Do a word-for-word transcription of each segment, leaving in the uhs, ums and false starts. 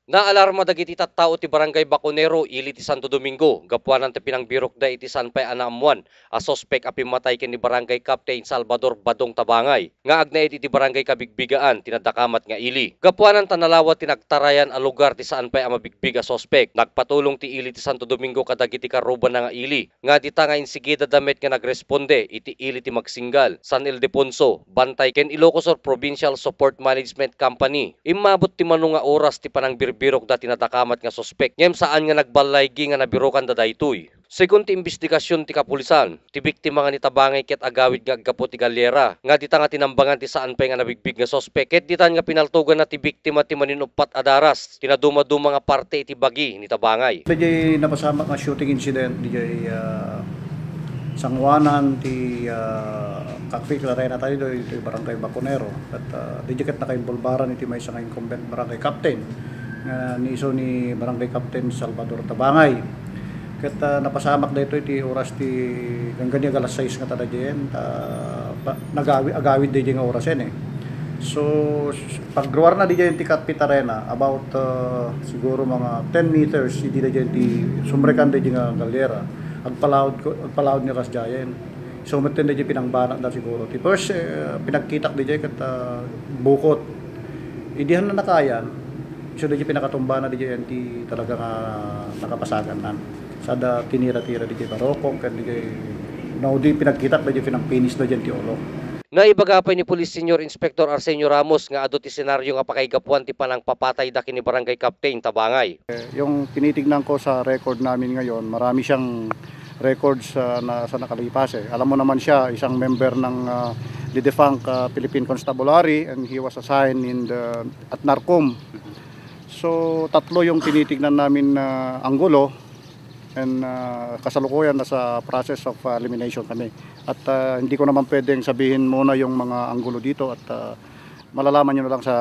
Naalarma dagiti tattao ti Barangay Baconero, ili ti Santo Domingo, gapuanan ta pinangbirokda iti saan pay a naammoan a suspek a pimmatay ken ni Barangay Captain Salvador Badong Tabangay, nga agnaed iti Barangay Kabigbigaan ti nadakamat nga ili. Gapuanan ta nalawa ti nagtarayan a lugar ti saan pay a mabigbig a suspek, nagpatulong ti ili ti Santo Domingo kadagiti karrubanna nga ili, nga dita nga insigidada met nga nagresponde iti ili ti Magsinggal, San Ildefonso, Bantay ken Ilocos Sur Provincial Support Management Company. Immabot ti mano nga oras ti panangbirbirokda ti nadakamat nga suspek, ngem saan nga nagballaygi nga nabirokanda daytoy. Segun ti imbestigasion ti kapulisan, ti biktima nga ni Tabangay ket agawid nga aggapu ti Galiera, nga dita nga tinambangan ti saan pay nga nabigbig nga suspek, ket ditan nga pinaltoganna ti biktima ti manin-uppat a daras ti nadumaduma nga parte iti bagi ni Tabangay. Daydiay napasamak nga shooting incident, daydiay, ah, sanguanan ti, ah, Kakpi Clarena tayo, iti Barangay Baconero. Ket, ah, daydiay ket nakaimbolbaran iti maysa nga incumbent barangay captain nga ni isu ni Barangay Captain Salvador Tabangay. Ket, ah, napasamak daytoy ti oras ti gangganiag alas sais nga ta daydiayen, ta pa-, nagawi-, agawid daydiay nga orasen, eh. So, s-, pagruarna daydiay ti Katpit Arena, about, ah, siguro mga ten meters, idi daydiay ti sumrekan daydiay nga galiera, agpalaod ko, agpalaod nga kasdiayen. So, metten daydiay pinangbanatda siguro. Ti first, eh, pinagkitak daydiay ket, ah, bukot. Idi han nakayan, isu daydiay pinakatumbana daydiay ti talaga nga nakapasagannan. Sada tinira-tira daydiay barukong, ken daydiay, no, di pinagkitak daydiay pinangpinisda daydiay ti ulo. Naibaga pay ni Police Senior Inspector Arsenio Ramos nga adu ti senaryo nga pakaigapuan ti panangpapatayda ken ni Barangay Captain Tabangay. Yung tinitignan ko sa record namin ngayon, marami siyang records, ah, na sa nakalipas, eh. Alam mo naman siya, isang member ng, ah, the defunct, ah, Philippine Constabulary, and he was assigned in the, at NARCOM. So, tatlo yung tinitignan namin na anggulo, and, ah, kasalukuyan nasa process of, ah, elimination kami. At, ah, hindi ko naman pwedeng sabihin muna yung mga anggulo dito at, ah, malalaman nyo na lang sa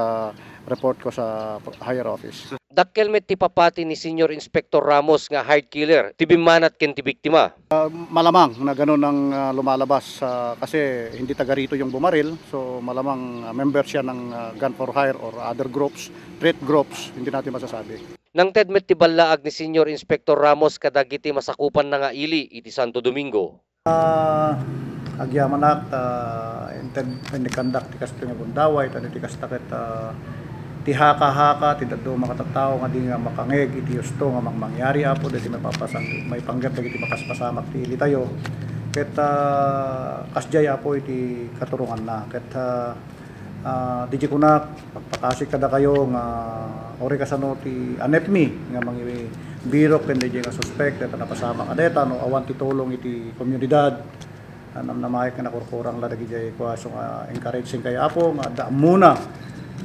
report ko sa higher office. Dakkel met ti papati ni Senior Inspector Ramos nga hired killer ti bimmanat ken ti biktima. Ah, malamang na ganun ang, ah, lumalabas, ah, kasi hindi taga rito yung bumaril, so malamang, ah, member siya ng, ah, gun for hire or other groups, threat groups, hindi natin masasabi. Nangted met ti ballaag ni Senior Inspector Ramos kadagiti masakupanna nga ili iti Santo Domingo. Ah, agyamanak ta inted panikandak ti kastoy nga gundaway, ta iti kasta ket, ah, ti haka-haka ti dadduma nga tattao nga di nga makangeg iti husto nga mangmangyari, Apo, daytoy mapapasang-, maipanggep dagiti makaspasamak ti ilitayo. Ket, ah, kasdiay, Apo, iti katuronganna. Ket, ah, Ah, daydiay kunak, pakpakasik kadakayo nga uray kasano ti anepmi nga mangibirok ken daydiay nga suspek, dayta napasamak a dayta, no, awan ti tulong iti komunidad. Ah, namnamaek nga nakurkurang la dagidiay kuaso nga encouraging kay Apo nga adda ammona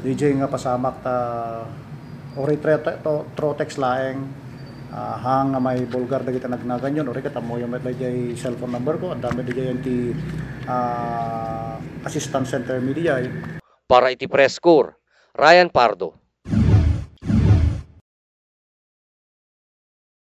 daydiay nga pasamak ta uray tre-, to-, through text laeng. Ah, hang nga maibulgar dagiti nagnaganyon, uray ket ammoyo met daydiay cellphone number ko, adda met daydiay ti, ah, assistance center mi daydiay. Para iti Press Corps, Ryan Pardo.